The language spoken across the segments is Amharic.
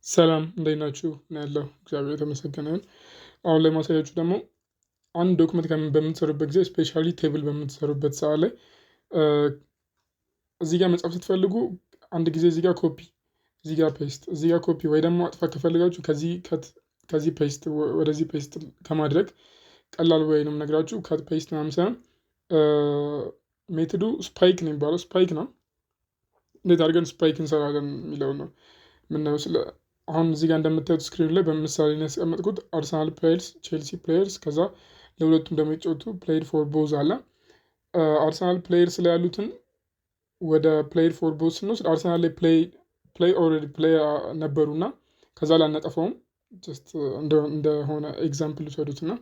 ሰላም፣ እንዴት ናችሁ? እኔ ያለሁ እግዚአብሔር የተመሰገነ ይሁን። አሁን ላይ ማሳያችሁ ደግሞ አንድ document በምትሰሩበት ጊዜ፣ especially table በምትሰሩበት ሰዓት ላይ እዚህ ጋር መጻፍ ስትፈልጉ አንድ ጊዜ እዚህ ጋር ኮፒ፣ እዚህ ጋር paste፣ እዚህ ጋር ኮፒ ወይ ደግሞ ማጥፋት ከፈለጋችሁ ከዚህ cut፣ ከዚህ paste፣ ወደዚህ paste ከማድረግ ቀላል way ነው የምነግራችሁ። Cut paste ምናምን ሳይሆን method ኡ spike ነው የሚባለው። Spike ነው። እንዴት አድርገን spike እንሰራለን የሚለው ነው የምናየው። ስለ አሁን እዚህ ጋር እንደምታዩት screen ላይ በምሳሌ ነው ያስቀመጥኩት። አርሰናል players፣ ቼልሲ players፣ ከዛ ለሁለቱም ደግሞ የተጫወቱ played for both አለ። አርሰናል players ላይ ያሉትን ወደ played for both ስንወስድ አርሰናል ላይ play already play ነበሩና ከዛ ላይ አናጠፋውም። Just እንደሆነ example ውሰዱት እና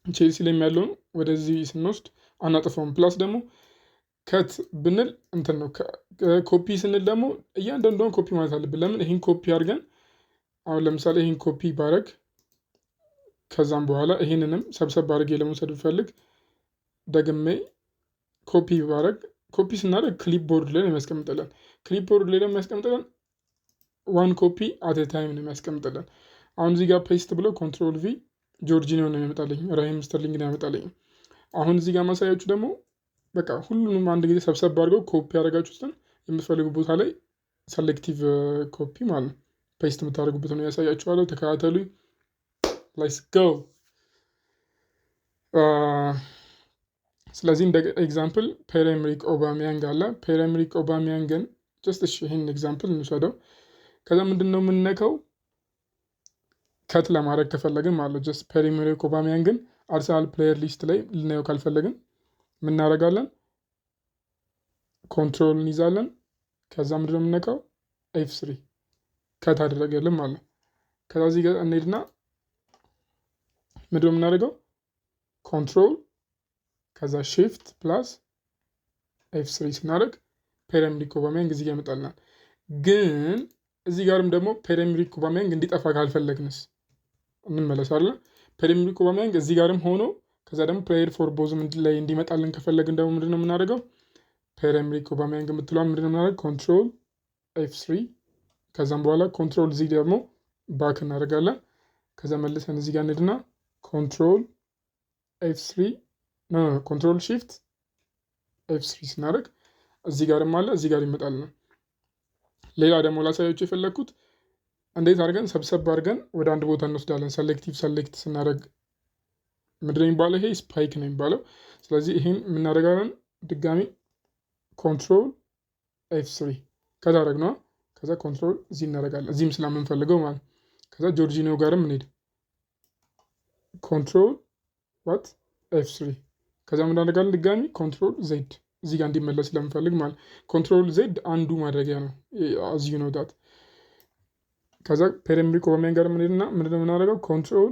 ቼልሲ ላይ ያለውን ወደዚህ ስንወስድ አናጠፋውም። Plus ደግሞ cut ብንል እንትን ነው። ኮፒ ስንል ደግሞ እያንዳንዷን ኮፒ ማለት አለብን። ለምን ይህን ኮፒ አድርገን፣ አሁን ለምሳሌ ይህን ኮፒ ባረግ፣ ከዛም በኋላ ይህንንም ሰብሰብ አድርጌ ለመውሰድ ብፈልግ ደግሜ ኮፒ ባረግ፣ ኮፒ ስናደርግ clipboard ላይ ነው የሚያስቀምጥልን። Clipboard ላይ ደግሞ የሚያስቀምጥልን one copy at a time ነው የሚያስቀምጥልን። አሁን እዚህ ጋር paste ብለው control V ጆርጂኒዮ ነው የሚያመጣልኝ፣ ራሂም ስተርሊንግ ነው ያመጣልኝ። አሁን እዚህ ጋር ማሳያችሁ ደግሞ በቃ ሁሉንም አንድ ጊዜ ሰብሰብ አድርገው ኮፒ ያደረጋችሁትን የምትፈልጉ ቦታ ላይ selective copy ማለት ነው paste የምታደርጉበት ነው ያሳያችኋለሁ። ተከታተሉኝ። Let's go። ስለዚህ እንደ example ፒየር ኤምሪክ ኦባሚያንግ አለ። ፒየር ኤምሪክ ኦባሚያንግን just እሺ ይህን example እንውሰደው። ከዛ ምንድን ነው የምንነካው? Cut ለማድረግ ከፈለግን ማለት ነው። Just ፒየር ኤምሪክ ኦባሚያንግን አርሰናል player list ላይ ልናየው ካልፈለግን ምናደርጋለን? Control እንይዛለን። ከዛ ምንድን ነው የምንነካው? F3 cut አደረገልን ማለት ነው። ከዛ እዚህ ጋር እንሄድና ምንድን ነው የምናደርገው? Control ከዛ shift plus F3 ስናደርግ ፒየር ኤምሪክ ኦባሚያንግ እዚህ ጋር ይመጣልናል። ግን እዚህ ጋርም ደግሞ ፒየር ኤምሪክ ኦባሚያንግ እንዲጠፋ ካልፈለግንስ? እንመለሳለን። ፒየር ኤምሪክ ኦባሚያንግ እዚህ ጋርም ሆኖ ከዛ ደግሞ played for both ም ላይ እንዲመጣልን ከፈለግን ደግሞ ምንድን ነው የምናደርገው? ፒየር ኤምሪክ ኦባሚያንግ የምትለዋን ምንድን ነው የምናደርገው? Control F3፣ ከዛም በኋላ control Z ደግሞ back እናደርጋለን። ከዛ መልሰን እዚህ ጋር እንሄድና control F3፣ control shift F3 ስናደርግ እዚህ ጋርም አለ፣ እዚህ ጋር ይመጣልናል። ሌላ ደግሞ ላሳያችሁ የፈለግኩት እንዴት አድርገን ሰብሰብ አድርገን ወደ አንድ ቦታ እንወስዳለን። Selective select ስናደርግ ምንድን ነው የሚባለው? ይሄ spike ነው የሚባለው። ስለዚህ ይሄን የምናደርጋለን ድጋሚ control F3 ከዛ አደረግነዋ፣ ከዛ control Z እናደርጋለን እዚህም ስለምንፈልገው ማለት። ከዛ ጆርጂኒዮ ጋርም እንሄድ control what F3፣ ከዛ ምን እናደርጋለን? ድጋሚ control Z እዚህ ጋር እንዲመለስ ስለምፈልግ ማለት። Control Z አንዱ ማድረጊያ ነው as you know that። ከዛ ፒየር ኤምሪክ ኦባሚያንግ ጋር ምንሄድና ምንድነው የምናደርገው? Control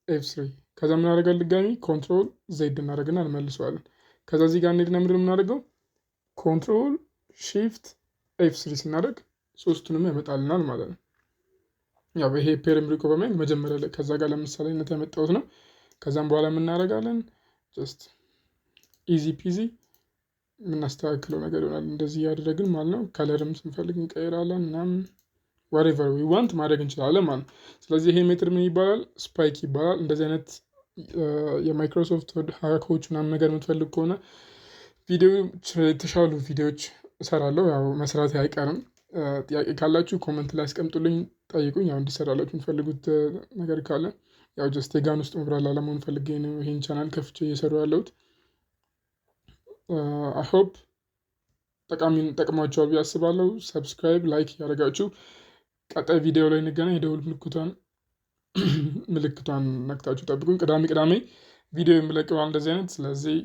F3፣ ከዛ ምን እናደርጋለን? ድጋሚ control Z እናደርግና እንመልሰዋለን። ከዛ እዚህ ጋር እንሄድና ምንድነው የምናደርገው? Control shift F3 ስናደርግ ሶስቱንም ያመጣልናል ማለት ነው። ያው ይሄ ፒየር ኤምሪክ ኦባሚያንግ መጀመሪያ ላይ ከዛ ጋር ለምሳሌነት ያመጣሁት ነው። ከዛም በኋላ የምናደርጋለን just easy peasy የምናስተካክለው ነገር ይሆናል። እንደዚህ እያደረግን ማለት ነው። Color ም ስንፈልግ እንቀይራለን ምናምን፣ whatever we want ማድረግ እንችላለን ማለት ነው። ስለዚህ ይሄ method ምን ይባላል? Spike ይባላል። እንደዚህ አይነት የ Microsoft Word hack ኦች ምናምን ነገር የምትፈልግ ከሆነ ቪዲዮዎች፣ የተሻሉ ቪዲዮዎች እሰራለሁ። ያው መስራት አይቀርም። ጥያቄ ካላችሁ comment ላይ አስቀምጡልኝ፣ ጠይቁኝ። ያው እንዲሰራላችሁ የምትፈልጉት ነገር ካለ፣ ያው just የጋን ውስጥ መብራት ላለመሆን ፈልጌ ነው ይሄን ቻናል ከፍቼ እየሰሩ ያለሁት። I hope ጠቃሚ ጠቅሟቸዋል ብዬ አስባለሁ። Subscribe፣ like ያደረጋችሁ ቀጣይ ቪዲዮ ላይ እንገናኝ። የደውል ምልክቷን ነክታችሁ ጠብቁኝ። ቅዳሜ ቅዳሜ ቪዲዮ የምለቀው እንደዚህ አይነት። ስለዚህ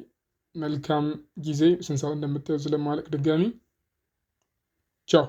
መልካም ጊዜ። ስንት ሰዓት እንደምታዩ ስለማለቅ ድጋሚ ቻው።